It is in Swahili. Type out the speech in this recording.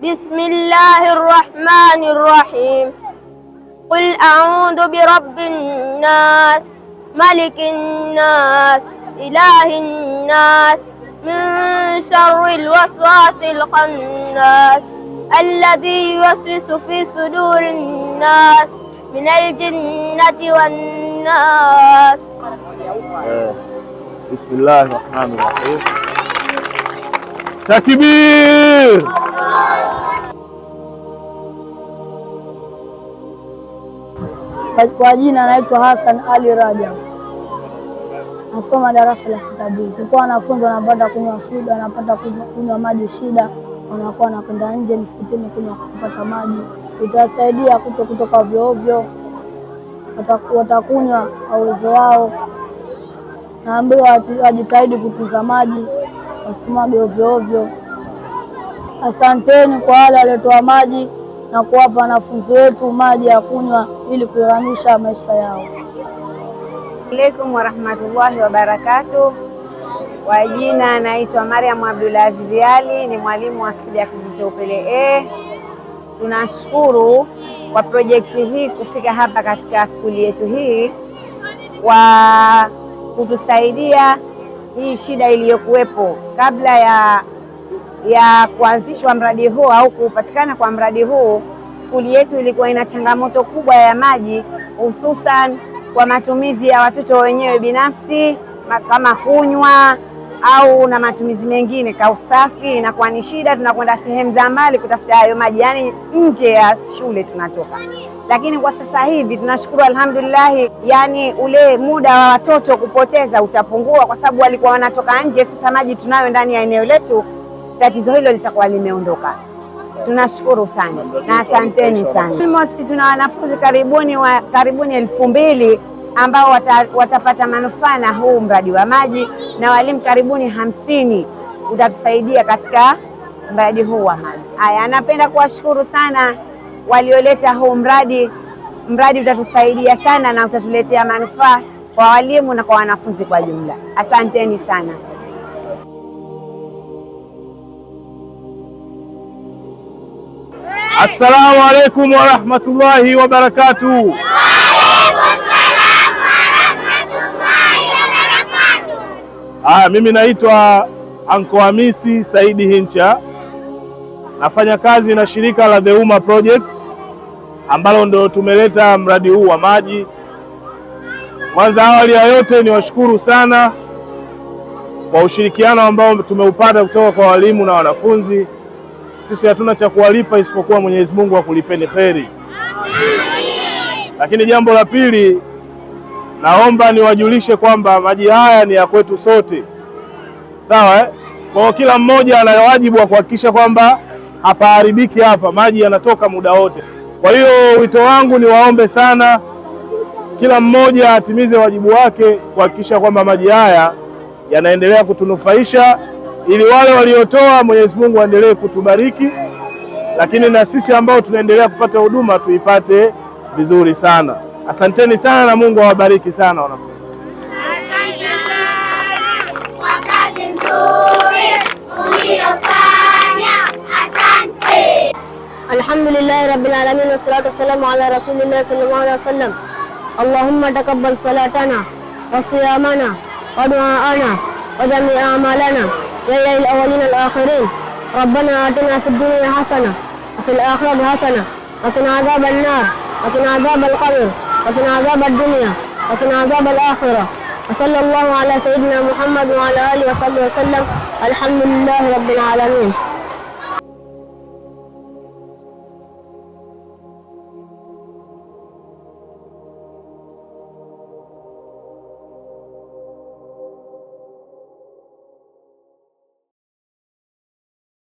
بسم الله الرحمن الرحيم. قل أعوذ برب الناس، ملك الناس، إله الناس، من شر الوسواس الخناس، الذي يوسوس في صدور الناس، من الجنة والناس. بسم الله الرحمن الرحيم. Takbir! Kwa jina naitwa Hassan Ali Rajab, nasoma darasa la 6B. Kulikuwa wanafunzi wanapata kunywa shida, wanapata kunywa maji shida, wanakuwa wanakwenda nje msikitini kunywa kupata maji. Itawasaidia kutoka ovyo ovyo, watakunywa kwa uwezo wao. Naambiwa wajitahidi kutunza maji, wasimwage ovyo ovyo. Asanteni kwa wale waliotoa maji na kuwapa wanafunzi wetu maji ya kunywa ili kuhamisha maisha yao. Alaikum warahmatullahi wabarakatuh. Kwa jina naitwa Mariam Abdulaziz Ali, ni mwalimu wa skuli ya Kijitopele A. Tunashukuru kwa projekti hii kufika hapa katika skuli yetu hii kwa kutusaidia hii shida iliyokuwepo kabla ya kuanzishwa mradi huu au kupatikana kwa mradi huu. Skuli yetu ilikuwa ina changamoto kubwa ya maji, hususan kwa matumizi ya watoto wenyewe binafsi kama kunywa au na matumizi mengine ka usafi, inakuwa ni shida. Tunakwenda sehemu za mbali kutafuta hayo maji, yani nje ya shule tunatoka. Lakini kwa sasa hivi tunashukuru alhamdulillah, yani ule muda wa watoto kupoteza utapungua, kwa sababu walikuwa wanatoka nje. Sasa maji tunayo ndani ya eneo letu, tatizo hilo litakuwa limeondoka. Tunashukuru sana na asanteni sana. Almost tuna wanafunzi karibuni 2000 ambao watapata manufaa na huu mradi wa maji, na walimu karibuni 50 utatusaidia katika mradi huu wa maji. Haya, napenda kuwashukuru sana walioleta huu mradi. Mradi utatusaidia sana na utatuletea manufaa kwa walimu na kwa wanafunzi kwa jumla. Asanteni sana. Assalamu alaikum warahmatullahi wabarakatuh. Haya, mimi naitwa Anko Hamisi Saidi Hincha, nafanya kazi na shirika la The Umma Project ambalo ndo tumeleta mradi huu wa maji. Kwanza awali ya yote niwashukuru sana kwa ushirikiano ambao tumeupata kutoka kwa walimu na wanafunzi. Sisi hatuna cha kuwalipa isipokuwa Mwenyezi Mungu akulipeni kheri. Lakini jambo la pili, naomba niwajulishe kwamba maji haya ni ya kwetu sote, sawa eh? Kwa kila mmoja ana wajibu wa kuhakikisha kwamba hapaharibiki hapa, maji yanatoka muda wote. Kwa hiyo wito wangu ni waombe sana kila mmoja atimize wajibu wake kuhakikisha kwamba maji haya yanaendelea kutunufaisha, ili wale waliotoa Mwenyezi Mungu aendelee kutubariki, lakini na sisi ambao tunaendelea kupata huduma tuipate vizuri sana. Asanteni sana na Mungu awabariki sana wanafunzi. Kwa kazi nzuri uliyofanya, asante. Alhamdulillahi rabbil alamin wassalatu wassalamu ala rasulillahi sallallahu alaihi wasallam. Allahumma taqabbal salatana wa siyamana wa du'aana wa jami'a a'malana ya ilahil awwalin wal akhirin. Rabbana atina fid dunya hasana wa fil akhirati hasana wa qina adhaban nar wa qina adhabal qabr wa qina adhabad dunya wa qina adhabal akhirah. Wa sallallahu ala sayyidina Muhammad wa ala alihi wa sahbihi wasallam. Alhamdulillahi rabbil alamin.